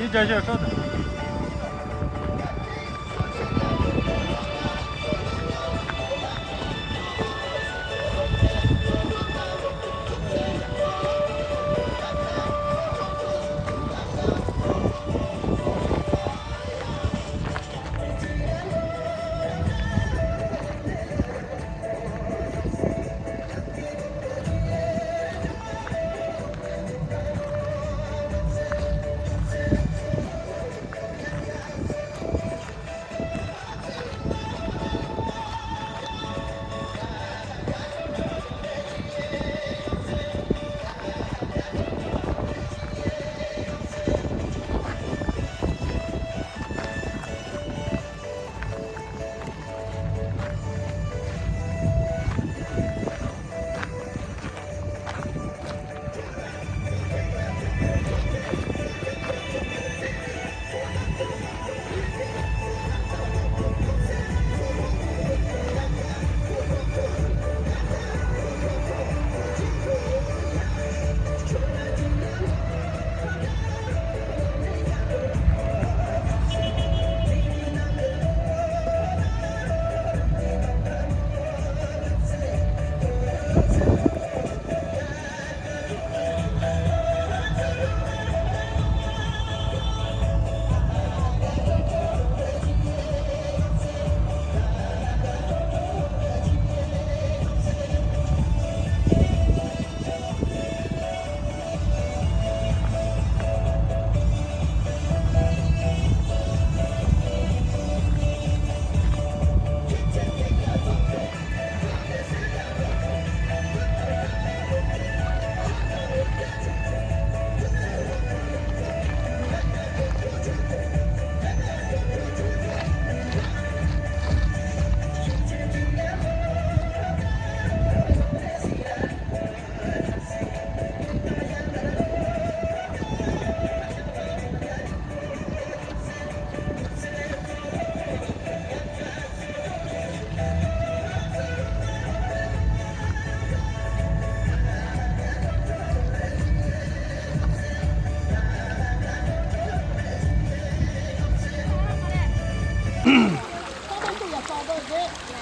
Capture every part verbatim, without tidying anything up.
ཡིན་བྱ་ཤོག་ཤོག་དང་།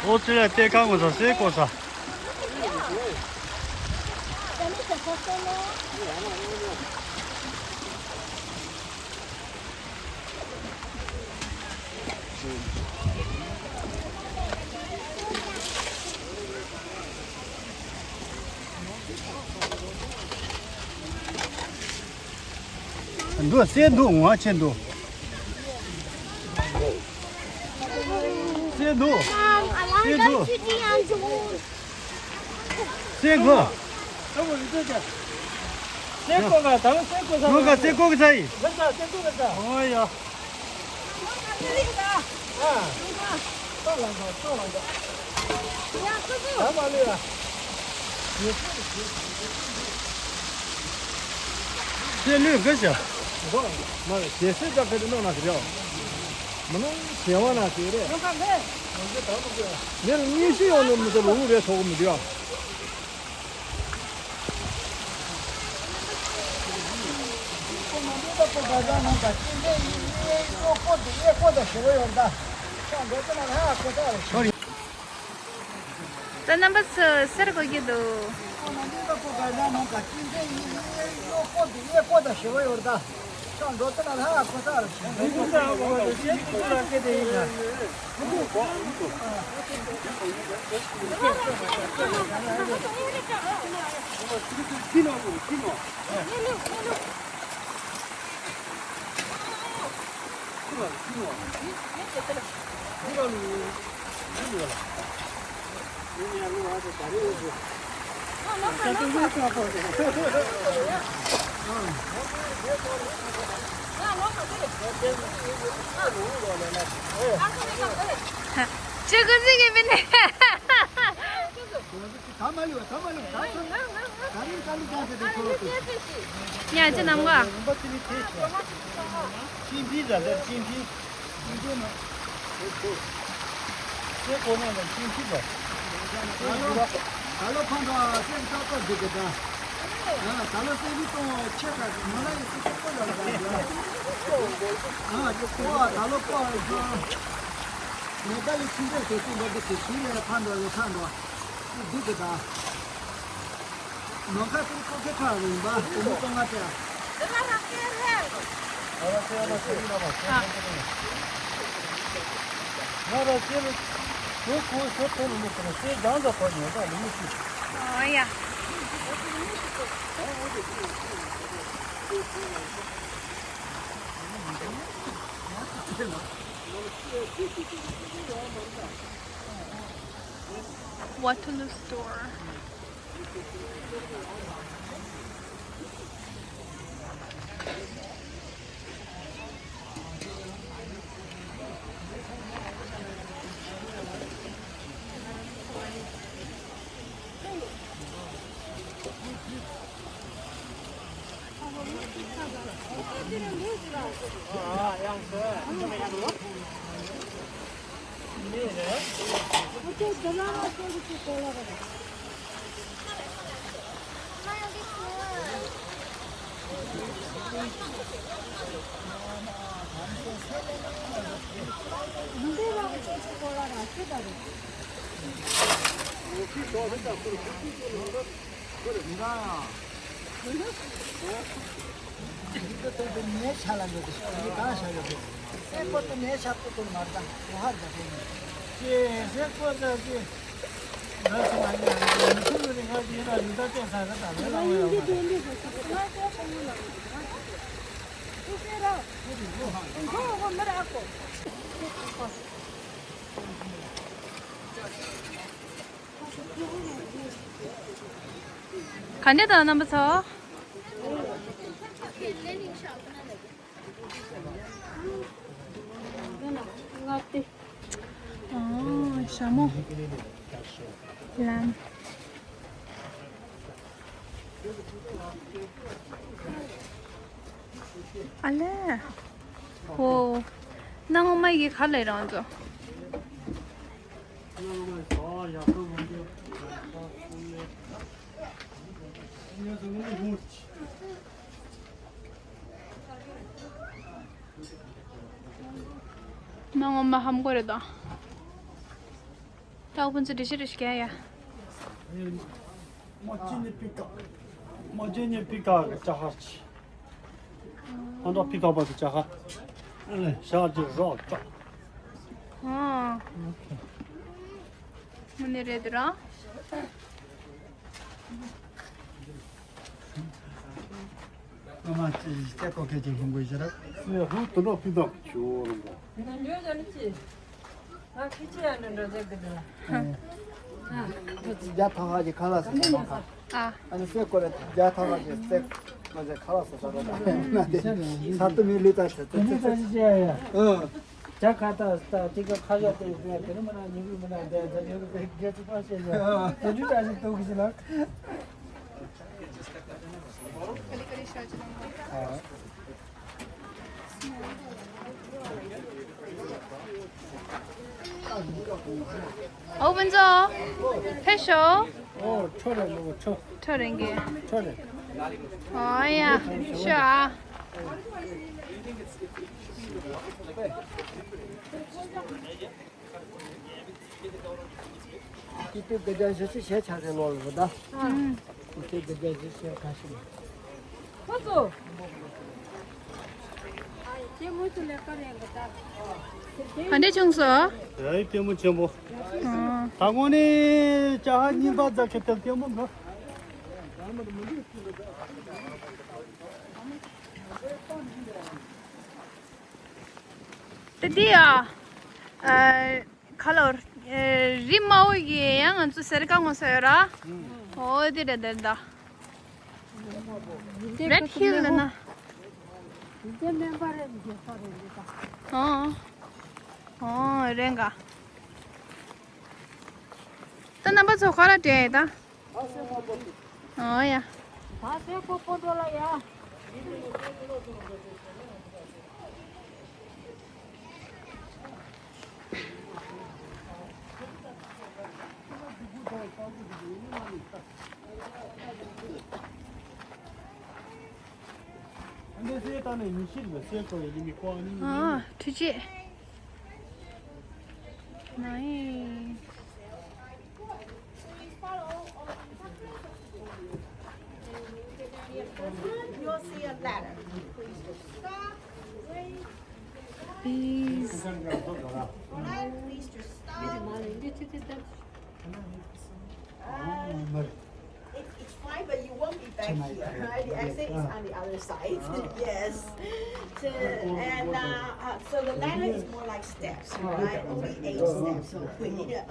ཨོ་ཙི་ལ་ཏེ་ཁ་ངོ་ས་སེ་ཀོ་ས། འདུག་སེ་འདུག་ངོ་ཆེ་འདུག་སེ་འདུག་སེ་འདུག་སེ་གོ་སེ་གོ་ག་དང་སེ་གོ་ས་གོ་ག་སེ་གོ་གི་ཚ་ཡི། ག་ས་སེ་གོ་ག་ས། ཨོ་ཡ། ཨ། ཏོ་ལ་འདོ་ཏོ་ལ་འདོ། ཡ་ཀུ་ཀུ། ད་མ་ལུས་ལ། སེ་ལུས་ག་ཤ། འདོ། མ་ལ་ཞེ་སེ་ཅག་ཕེ་ཏི་ནོ་ན་ཟེར་ཡོ། མ་ནོ་ཞེ་བ་ན་ཟེར་རེ། ཡོ་ཁ་མེ། ངེར་ཉི་ཤི་ཡོང་ནོ་མི་ཚེ་ལོ་ལུ་རེ་ཐོག་མི་འདུག་ཡ། ད་རྣམ་པ་ཚོ་སེར་གོ་གི་འདུག་ད་མ་ལུས་པ། ད་མ་ལུས་པ། ད་ཚོ་ད་རིང་དཀའ་ལས་ཀྱང་ཟེར་ཏེ་ཁོ་ལོ་ཏེ། ཉ་ཅི་ནམ་ག་ཅིན་ཕི་ཟ་ཟེར་ཅིན་ཕི། ཅིན་ཕི་ནོ། ཁྱེད་ཁོ་ནས་ལ་ཅིན་ཕི་ཟ། ད་ལོ་ད་ལོ་ཕང་ག་སེམས་ཏག་ཏག་འདུག་གི་ད། ད་ལོ་སེམས་ཏོང་ཆེ་ད་ང་ལ་ཡི་སུ་སུ་ཁོ་ལ་ད་ཡ། ཨ་ཅི་ཁོ་ད་ལོ་ཁོ་ཨ་ཟོ། ནེ་པ་ལི་ཁྱིམ་ཚང་དེ་ཚོ་འགྲོ་གི་དེ་ཚུར་ལས་ཕར་འགྲོ་ལས་ཕར་འགྲོ། འདི་གི་ད། ནམ་མཁའ་ཚུར་ཁོ་ཁེ་ཁ་རིང་པ་དེ་མོ་གཏོང་ང་ཏེ། ང་ར་སེ་ལ་ཁོ་ཡིན་ལ་བ་ཁོ་ཁོ་ཁོ་ཁོ། ང་ར་སེ་ལ་ཁོ་ཁོ་ཁོ་ཁོ་ལ་མི་ཁོ་ན་སེ་རྒྱང་ད་ཁོ་ཉོ་ད་ལ་མི་ཤི། ཨོ་ཡ། Waterloo store. ག་འདྲ་དང་རྣམ་པ་ཚོ། ཨོ། ཞྭ་མོ། ལམ། ཨ་ལས། ཧོ། སྣང་བ་མ་ཡི་ག་ལས་རང་ཚོ། སྣང་བ་མ་ཧམ་གོ་རེད་ད། ད་ཁོང་ཚོ་འདྲི་ཤེས་རེ་ཞིག་རྒྱག་ཡ། མ་ཅི་ནི་པི་ཀ་མ་ཅི་ནི་པི་ཀ་གི་ཅ་ཧར་ཆི། ཨ་འདྲ་པི་ཀ་པ་གི་ཅ་ཧར། ཨ་ལེ་ཤར་གྱི་རོགས་ཅོག་ཨ། དངོས་གནས་རེད་དེ་ར། ཨ་མ་ཅི་ཅེ་ཀོ་ཁེ་ཅི་ལྷུང་གོ་ཤེས་ར། སེ་ཧུ་དུ་འགྲོ་པི་ཀ་ཆུ་རུང་གོ། ཨ་ཁྱི་ཁྱི་ཡ་ནི་འགྲོ་ཟེར་གི་འདུག་ལ། རྒྱ་ཐག་ཧ་གི་ཁ་ལག་ཟ་ས་ཁ། ཨ། ཨ་ནི་སེ་ཀོ་རེ་རྒྱ་ཐག་ཧ་གི་སེ་ཀོ་ཟེར་ཁ་ལག་ཟ་ས་རོ་ན་དེ། ས་ཏུ་མི་ལུས་ད་ཟེར་ཏུ་ཏུ་ཏུ། ཨ། ཇ་ཁ་ཏ་ཏ་ཏི་ཀ་ཁ་ཡ་ཏི་ཏི་ཏི་ནི་མ་ན་ཉི་གུ་མ་ན་ཏི་ཏི་ཉི་གུ་ཏི་གེ་ཏི་ཏ་ཤེ་ཡ་ཏི་ཏི་ཏ་ཤེ་ཏོ་གི་ཤི་ལ། ཨོ་བན་ཛོ། ཕེ་ཤོ། ཨོ་ཁྲོ་རེ་ལོ་ཁྲོ། ཁྲོ་རེ་གི། ཁྲོ་རེ། ཨོ་ཡ། ཤོ་ཨ། ཀི་ཏུ་གི་ཇ་ཞུ་སི་ཞེ་ཆ་རེ་ལོ་ལོ་ད། ཀི་ཏུ་གི་ཇ་ཞུ་སི་ཁ་ཤི་མ། ཁོ་ཚོ། ག་འདྲས་བྱུང་སོང་། ཡ་ཡི་ལྟད་མོ་ཆེན་པོ། ཨ། ད་དངོས་གནས་ཅ་ཧ་རྙིང་པ་རྫ་ཁེབས་ཐལ་ལྟད་མོ་འགྲོ། དེ་དེ་ཡ། ཨ། ཁ་ལོར། ཨེ། རི་དམའ་བོ་ཡི་ཡང་ང་ཚོ་སེར་ཀ་ངོ་སོ་ཡོད་ར། ཨོ་དེ་རེད་དེ་རེད་ད། Red Hill ལ་ན། ཨོ། ཨོ་རེད་ག། ད་རྣམ་པ་ཚོ་ཁ་ལ་དྲན་ད། ཨོ་ཡ། ཨ། འཕྲུལ་ཆས། Nice. You'll see a ladder. Please just stop. Wait. Please. All right, please just stop. Uh, it, it's fine, but you won't be back here, right? The exit is on the other side. Yes. So, and, uh, uh, so the ladder is more like steps, right? Only eight steps, so yeah.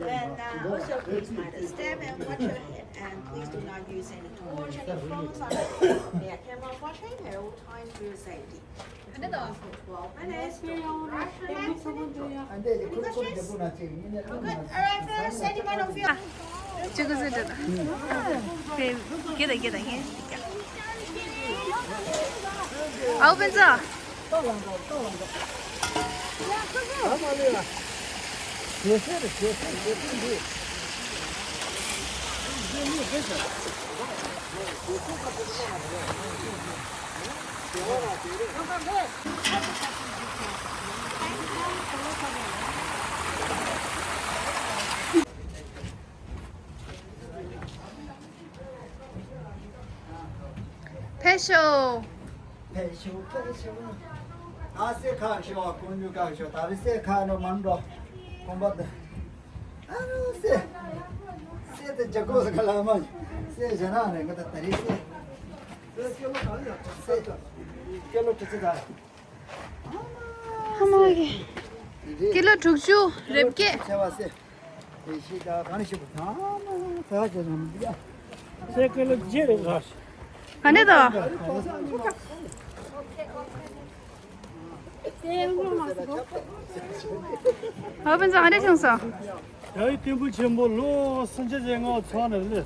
And, uh, also please mind the step and watch your head. And please do not use any torch, any phones on the, yeah, camera flashing at all times for your safety. Twelve minutes. Don't rush. Relax. Any questions? Good. All right, first, anyone of you? ཨའུ་བན་ཛ། ཕེབས་ཤོག་ཕེབས་ཤོག་ཕེབས་ཤོག་ཨ་སེ་ཁ་ཤོག་ཀུན་ཇུ་ཁ་ཤོག་ད་རེས་སེ་ཁ་ནོ་མ་འགྲོ། ཁོང་པ་དེ། ཨ་རོ་སེ། སེ་དེ་ཇ་ཀོ་ས་ཁ་ལ་མ། སེ་ཇ་ན་རེ་ག་ད་ད་རེས་སེ། སེ་ཀེ་ལོ་དྲུག་ཅུ་ད། ཧ་མ་གི། ཀེ་ལོ་དྲུག་ཅུ་རེབ་ཀེ། ཆེ་བ་སེ། དེ་ཤི་ད་ག་ནི་ཤི་བ་ད་མ་ད་ཇ་ན་མི་ཡ། སེ་ཀེ་ལོ་བརྒྱད་རེ་ལ། ག་ནས་ད། ཨ་བན་ཛ་ག་འདྲ་བྱུང་སོང་། ཡ་ཡི་ལྟད་མོ་ཆེན་པོ་ལོ་སུམ་ཅུ་ཞེ་ལྔ་ཚང་ནས་སླེབས།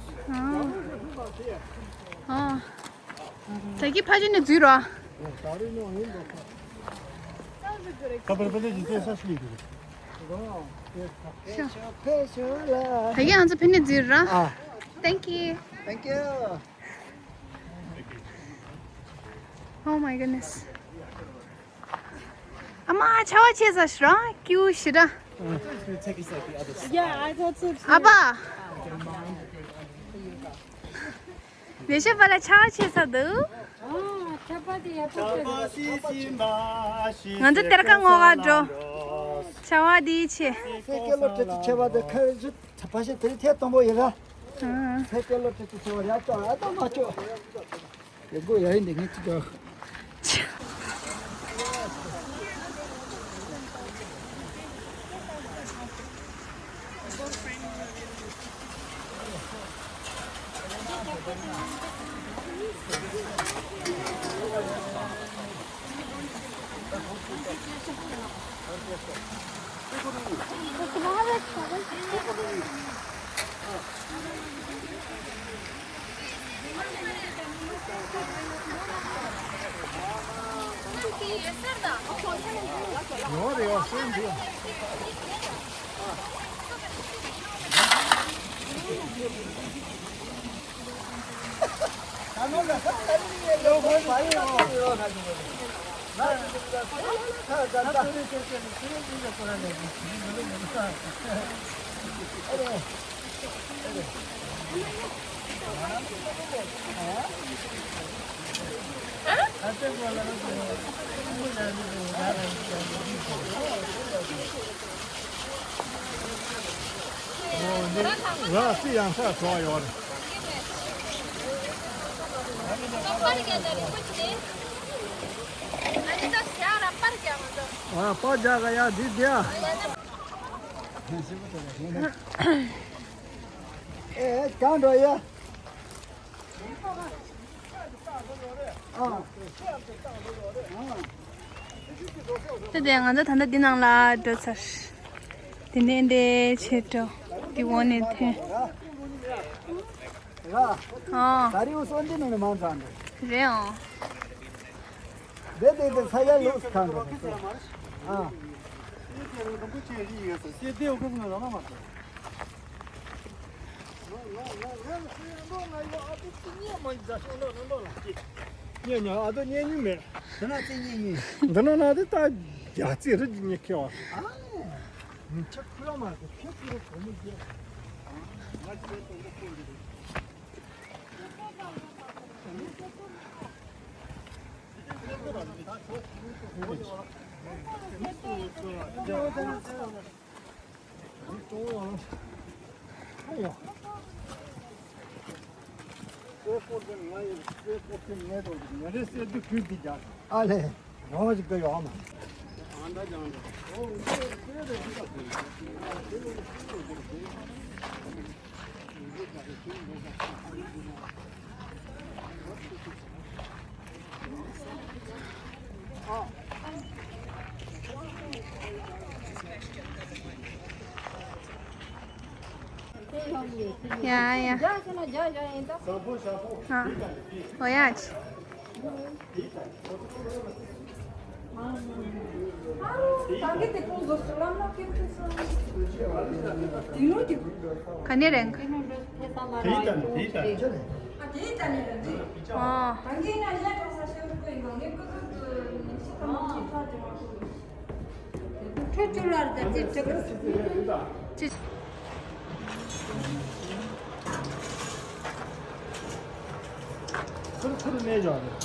ཨ། ཨ། ད་གི་ཕ་ཆེ་ནས་འཛུལ་རོགས། ད་གི་ང་ཚོ་ཕ་ནས་འཛུལ་ར། ཨ། Thank you. Thank you. Oh my goodness. ཨ་མ་ཆར་པ་ཆེ་ས་ཞིག་རང་ཀིའུ་ཞི་ར། Yeah, I thought so too. ཨ་ཕ། ལས་བྱེད་པ་ལ་ཆར་པ་ཆེ་ས་འདུག་ཨ་ཆར་པ་དེ་ཡག་པོ་ཆེ་འདུག་ང་ཚོ་གཏེར་ཁ་ངོ་ག་འགྲོ། ཆར་པ་དེ་ཆེ། སེ་ཀེ་ལོ་དྲུག་ཅུ་ཆར་པ་དེ་ཁ་རི་ཚུ་ཆར་པ་ཞིག་དེ་རིང་ཐེངས་དང་པོ་ཡིན་ལ། ཨ། སེ་ཀེ་ལོ་དྲུག་ཅུ་ཆར་པ་ཡག་ཅོག་ཨ་ཏོ་མ་ཅོག་ཡ་གོ་ཡ་ཡིན་དེ་ངས་ཅི་ཅོག་ར་སི་ཡང་ས་ཚོ་ཡོད། ཨ་པ་རྒྱ་ག་ཡ་འདི་དེ་ཨ། ཨེ་གང་འགྲོ་ཡ། དེ་དེ་ང་ཚོ་ད་ལྟ་འདི་ནང་ལ་འགྲོ་ཚར། དེ་ནས་འདི་ཆེ་འགྲོ། འདི་འོག་ནས་ཐོན། ར། ཨ། ད་རེས་སོན་འདི་ནང་ནས་མང་ཙམ་འདུག་རེད་ཨང་། དེ་དེ་དེ་ས་ཡ་ལུགས་གང་འགྲོ་གི་སོ། ཨ། ཉེ་ཉེ་ཨ་དོ་ཉེ་ཉེ་མེད། དེ་ན་ཙི་ཉེ་ཉེ། འདི་ནང་ན་དེ་ད་རྒྱ་རྩི་རི་ཉེ་ཁེ་བ། ཨ་ནི། ཁྱེད་ཁུ་ར་མ་གི་ཁྱེད་ཁུ་ར་གོ་མི་རྒྱུ། ང་ཁྱེད་དང་པོ་ཁོ་འདི་རེད། ཨ་ལས། རང་ཞིག་གི་ཡོང་མ། ཡ་ཡ། ཨ། འོ་ཡ། ག་ནས་རེད། ཨ། ཁྲོ་ཆུ་ལར་དང་ཅི་ཁྲི་ཁྲི། ཚུར་ཚུར་གནས་བཞག་རེད།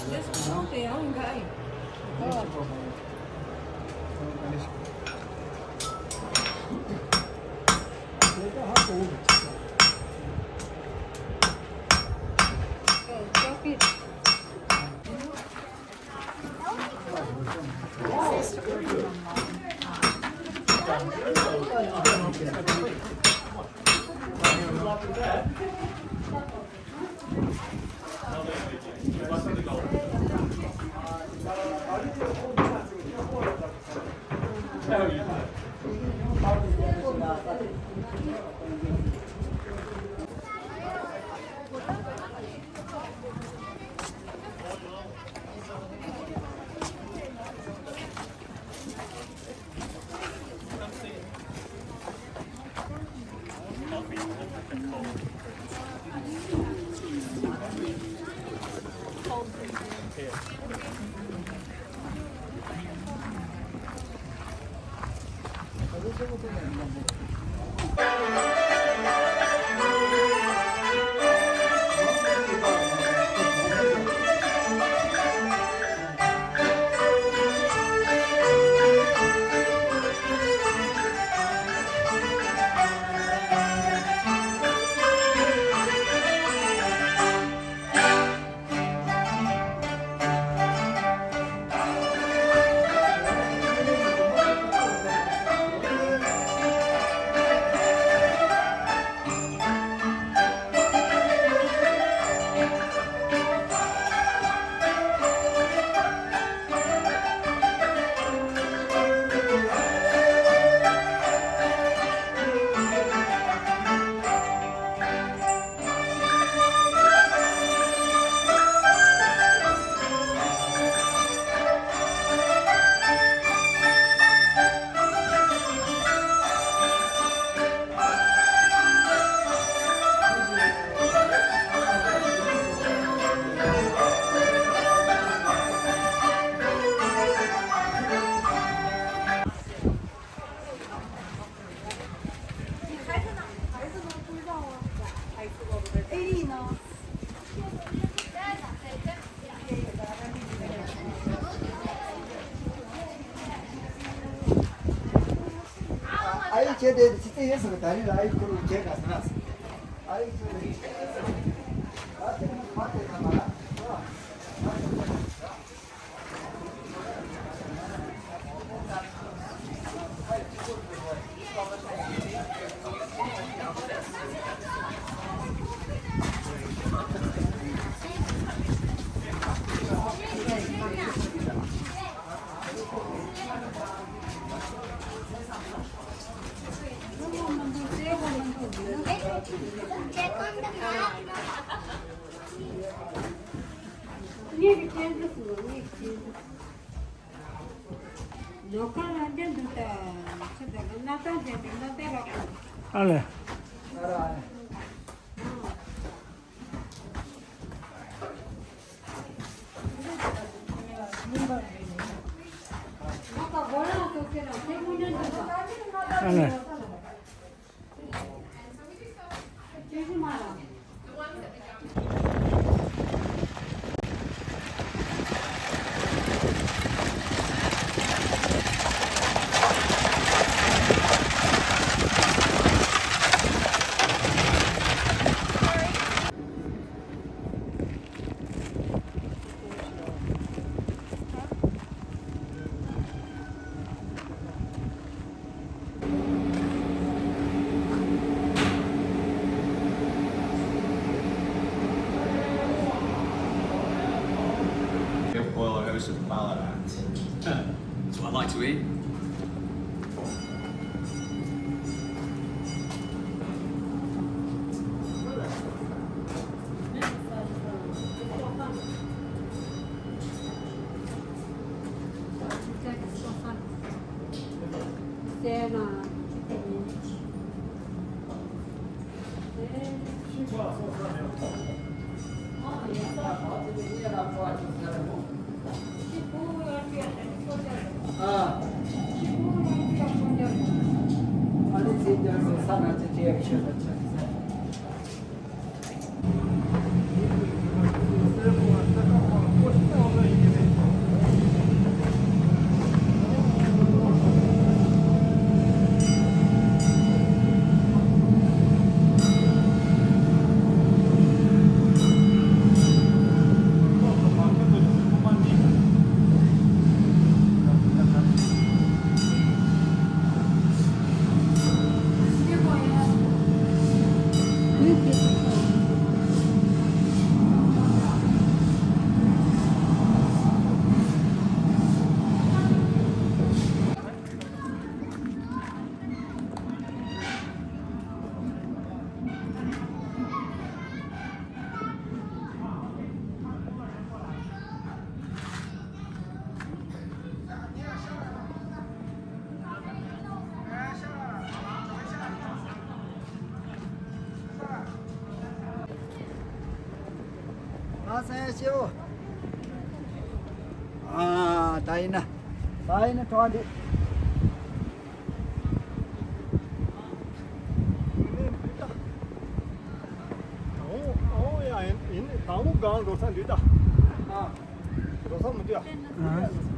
དེ་དེ་ཕྱི་ཚེ་ཡོད་ཟེར་གི། ད་རེས་ལ་ཨ་ཡི་ཁུ་རུ་རྒྱལ་དགའ་ཟེར་ན། ཨ་ཡི་ཁུ་རུ་རྒྱལ་དགའ་ཟེར་ན། ཨ་དེ་ནི་མ་དེ་ད་མ་ལ། ཨ་ལས། ཨ་ལས། Oil house of Ballarat. That's what I like to eat. ང་སེམས་ཤེའོ། ཨ། ད་ཡིན་ན། ད་ཡིན་ན་གྲོགས་འདི། ཨོ་ཨོ་ཡ་ཡིན་ཡིན། དང་པོ་གང་འགྲོ་ས་འདི་ད། ཨ། འགྲོ་ས་མི་འདུག་ཡ། ཨ།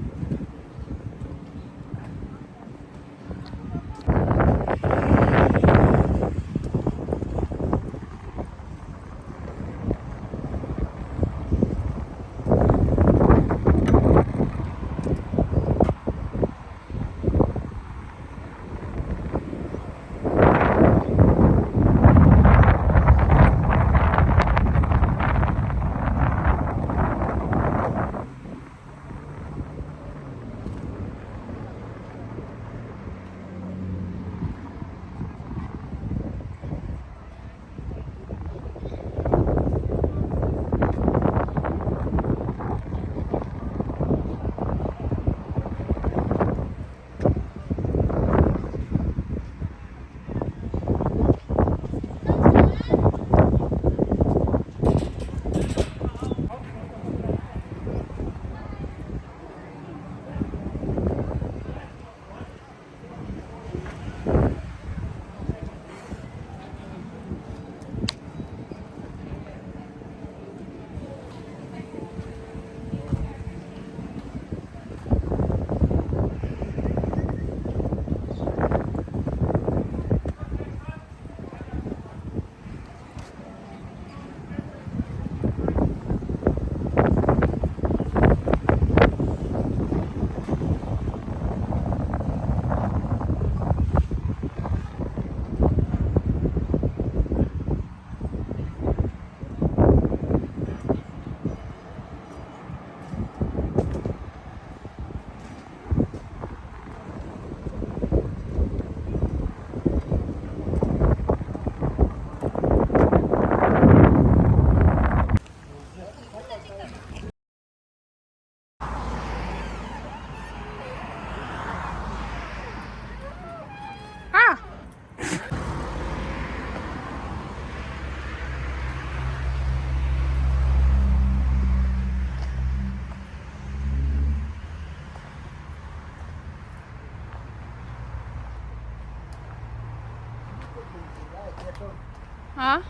ཨ།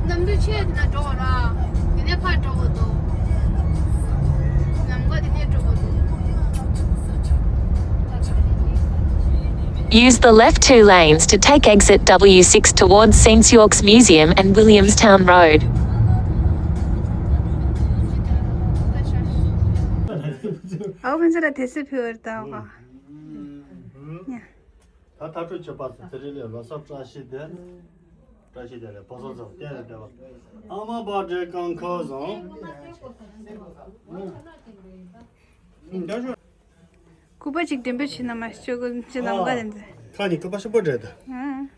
གནམ་གྲུ་ཆེ་དེ་ན་འགྲོ་བ་ར། དེ་ནས་ཕར་འགྲོ་དགོས་འདུག་ནམ་མཁའ་དེ་ནས་འགྲོ་དགོས་འདུག Use the left two lanes to take exit W six towards Saint York's Museum and Williamstown Road. ཨའོ་ཕན་ཚུན་ལ་དེ་སྲིད་ཕུལ་བར་བཏང་བ། ད་ཐག་གྲོད་ཆོད་པ་ཚོ་དེ་རིང་ལས་ལོ་གསར་བཀྲ་ཤིས་བདེ། བཀྲ་ཤིས་བདེ་ལེགས་ཕོ་སོ་ཚོ་བསྟན་ལ་བདེ་བ། ཨ་མ་བག་དྲེ་རྐང་ཁ་བཟང་། སྐུད་པ་ཅིག་འགྲེམས་སྤེལ་བྱེད་ན་མ་ཤོད་གོ་ཅི་ནམ་མཁའ་དེ་ཚོ། ཁ་ནི་སྐུད་པ་ཤོག་པ་འདྲ་ད། ཨ།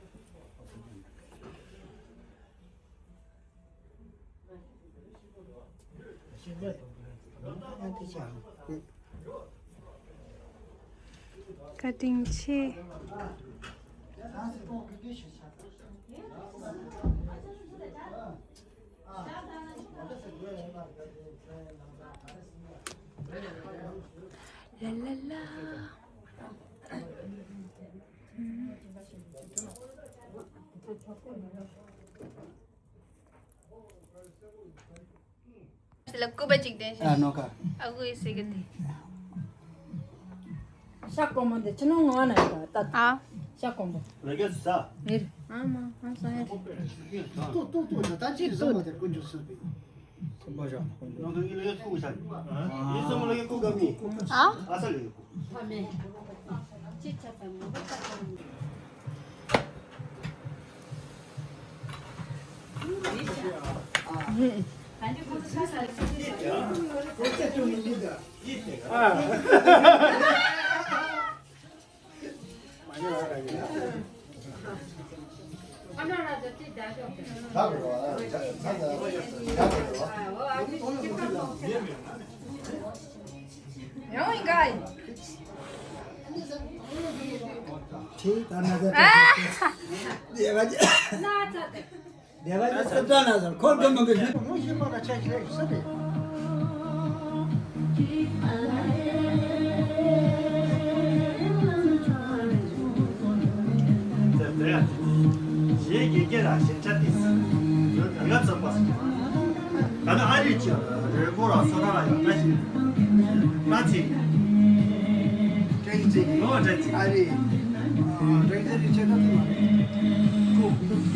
བཀའ་དྲིན་ཆེ། ལ་ལ་ལ། ལ་སྐུད་པ་གཅིག་ལྡན་ཞིང་། ཨ་ནོ་ཀ། ཨ་ཁུ་ཡི་ཟེར་གི་འདི། ཤ་སྐོར་མོ་འདི་ཕྱི་ནང་ངོ་ན་ཡོད་ད། ཨ། ཤ་སྐོར་མོ། ལ་རྒྱ་ས། མེར། ཨ་མ་ཨ་ས་ཡ། ཏོ་ཏོ་ཏོ་ད་ད་ཅི་ཟ་མ་དེར་ཀུན་ཅུ་སུ་པི། ཁོ་པ་ཞག་ཁོ་ནོ་ཁ་ངི་ལ་ཡ་ཁུ་ཤ། ཡི་ས་མ་ལ་ཡ་ཁུ་ག་མི། ཨ། ཨ་ས་ལ་ཡ་ཁུ། ཕ་མེ། ཅི་ཆ་ད་མོ་ད་ད། གཞན་དགེ་རྒན་ར་ཞིབ་ཆ་ཏིས། ཡོད་ང་ཚོ་པ། ད་ནི་ཨ་རི་ཅི་རེ་གོ་ར་སོ་ར་ར་ཡོད་ད་ཞིག་ད་ཅི། ཀྲེང་ཅི། ཨོ་ཀྲེང་ཅི། ཨ་རི། ཀྲེང་ཅི་རི་ཆེ་ད་ཏི་མ། ཁོ་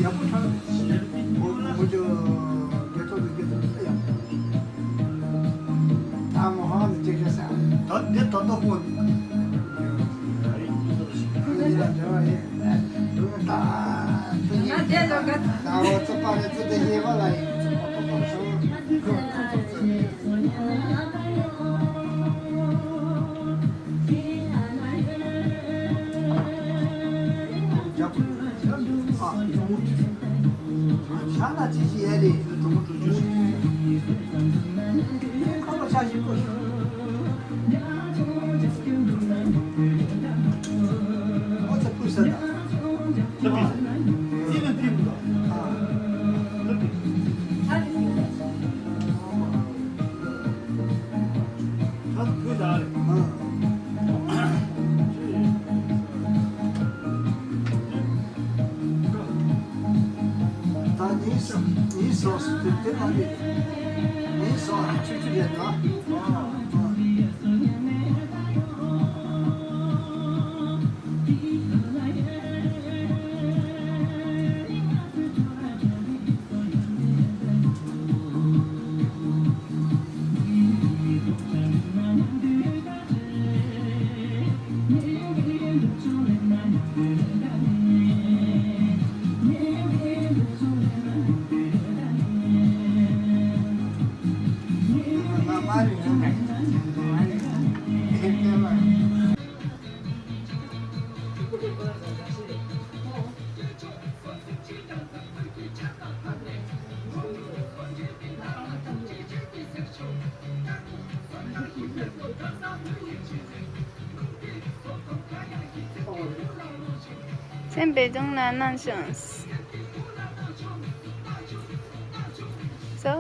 ཡག་པོ་ཁྲག་ཁོ་ཁོ་ཅོ་དགེ་ཐོག་ཏུ་དགེ་ཐོག་ཏུ་ཡག་ད་མོ་ཧང་ནི་ཅེག་ཤ་ས། ད་འདི་ད་ད་ཧོ། ད་ཉིན་སོ་ཉིན་སོ་སོ་དེ་དེ་མ་རེད། ཉིན་སོ་ཆུ་ཆུ་རེད་ད། སེམས་པའི་སྒྲུང་ལ་སྣང་ཞིང་། སོ།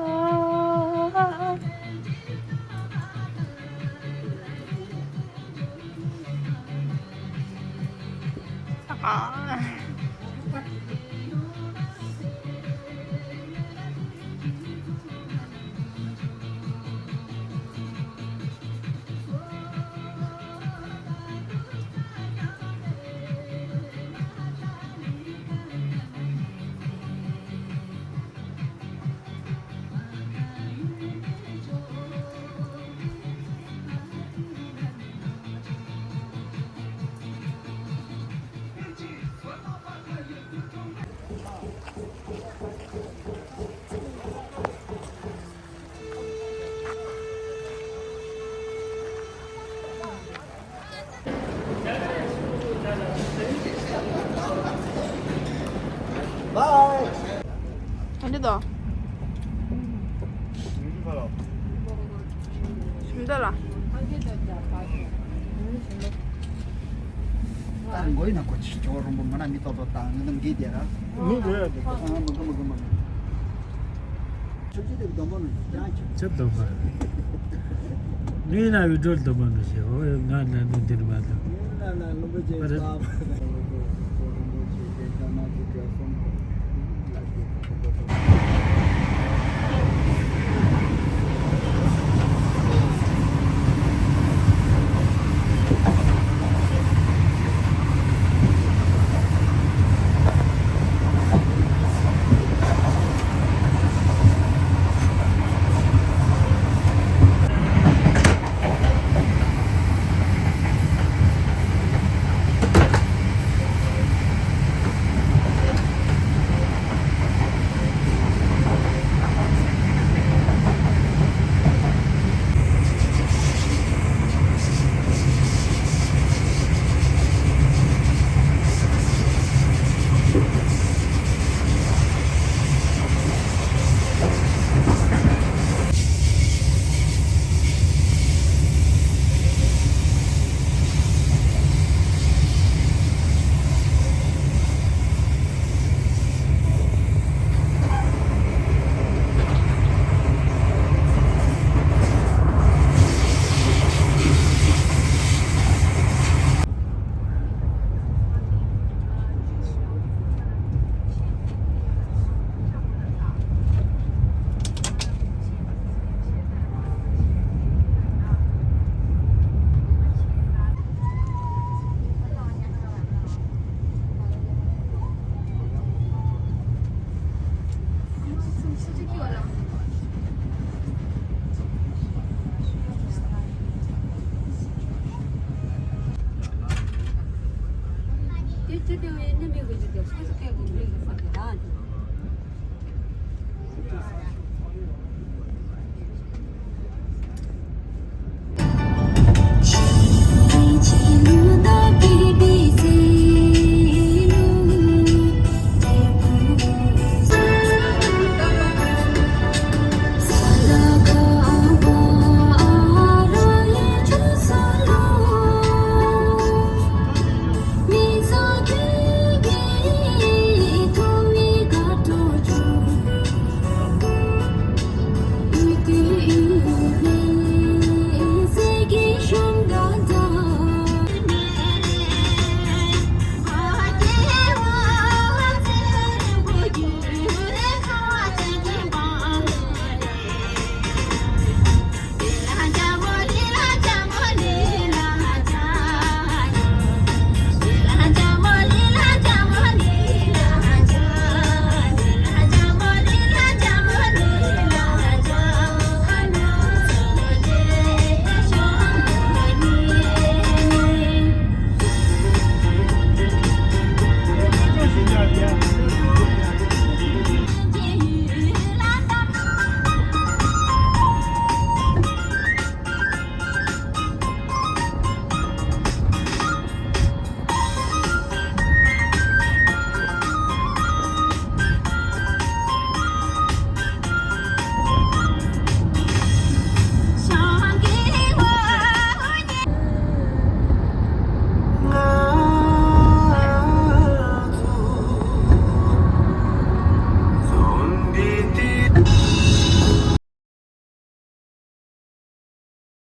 ཨ། ག་འདྲ་འདུག་ཞིམ་འདུག་ལ། ད་མགོ་ཡིན་ན་ཁོ་ཅི་ཅོ་རོང་པོ་མ་ན་མི་ཏོག་ཏོག་དང་ངི་དམ་གི་དེ་ར། མི་རེད་ཡ་དེ། ཨ་མ་གི་མ་གི་མ་གི། ཆུ་ཆུ་དེ་སྡོང་པོ་ནི་ཅང་ཆུ། ཆུ་སྡོང་པོ། ངའི་ན་བི་ཌིའོ་སྡོང་པོ་ནི་ཞེས་འོ་ང་ན་ནི་འདི་ནི་མ་ལ། ངའི་ན་ན་ལུམ་པོ་ཅེ་ཨ་རེད། ལ།